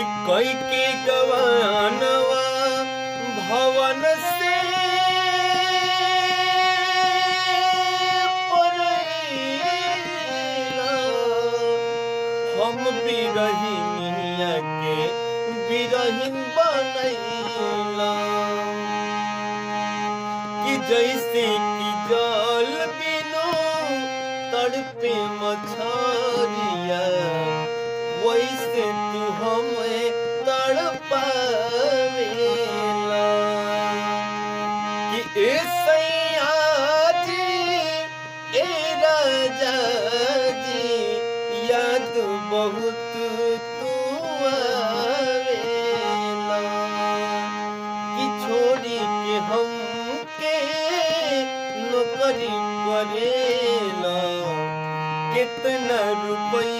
कि कई के गवानवा भवन से परैला। हम बिरहिनिया के बिरहिन बनैला कि जैसे कि जल बिनु तड़पे मछरिया वैसे तू हमें तड़पावेला कि ए सैया जी, ए राजा जी, याद बहुत तू आवेला कि छोड़ी के हम के नौकरी करेला, कितना रुपया